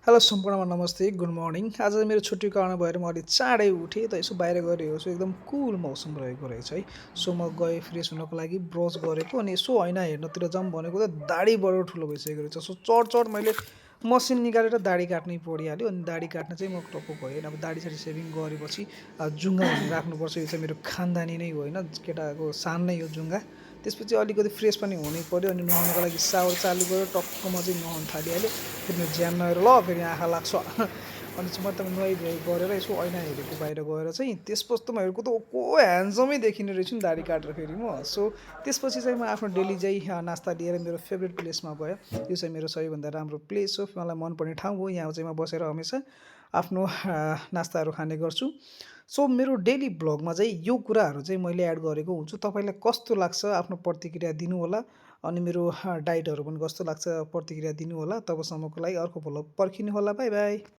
Hello सम्पूर्णमा नमस्ते good morning. आज चाहिँ मेरो छुट्टीको कारण भएर म अलिक चाँडै उठेँ त यसो बाहिर गएर हेर्छु एकदम कुल मौसम रहेको रहेछ है। सो म गएँ फ्रेस हुनको लागि ब्रस गरेको अनि यसो ऐना हेर्नतिर जाऊँ भनेको त दाढी बडो ठुलो भइसकेको रहेछ। सो चट मैले मसिन निकालेर दाढी काट्नै परिहाल्यो अनि दाढी काट्न चाहिँ म टक्क गएँ। अब दाढी-साडी सेभिङ गरेपछि जुङ्गा भने राख्नुपर्छ। यो चाहिँ मेरो खानदानी नै हो होइन, केटाको सान नै हो जुङ्गा। त्यसपछि अलिकति फ्रेस पनि हुनै पर्यो अनि नुहाउनको लागि सावर चालु गऱ्यो। टक्क म चाहिँ नुहाउन थालिहालेँ। फेरि मेरो ज्यान नहेर ल फेरि आँखा लाग्छ अनि चाहिँ म त नुहाइधुवाइ गरेर यसो ऐना हेरेको बाहिर गएर चाहिँ त्यसपछि त म हेरेको त को ह्यान्डसमै देखिने रहेछु नि दाढी काटेर फेरि म। सो त्यसपछि चाहिँ म आफ्नो डेली चाहिँ नास्ता लिएर मेरो फेभरेट प्लेसमा गएँ। यो चाहिँ मेरो सबैभन्दा राम्रो प्लेस हो, मलाई मनपर्ने ठाउँ हो। यहाँ चाहिँ म बसेर हमेसा आफ्नो नास्ताहरू खाने गर्छु। सो मेरो डेली भ्लगमा चाहिँ यो कुराहरू चाहिँ मैले एड गरेको हुन्छु। तपाईँलाई कस्तो लाग्छ आफ्नो प्रतिक्रिया दिनुहोला अनि मेरो डाइटहरू पनि कस्तो लाग्छ प्रतिक्रिया दिनुहोला। तबसम्मको लागि अर्को भ्लग पर्खिनुहोला। By by.